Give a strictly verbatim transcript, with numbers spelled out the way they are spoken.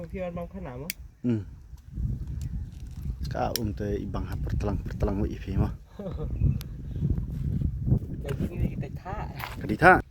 Phi wan bam khana mo. Hmm. Ka um te i bang ha pertlang pertlang i phi mo. Lagi ni kita tak. Ka dei tha.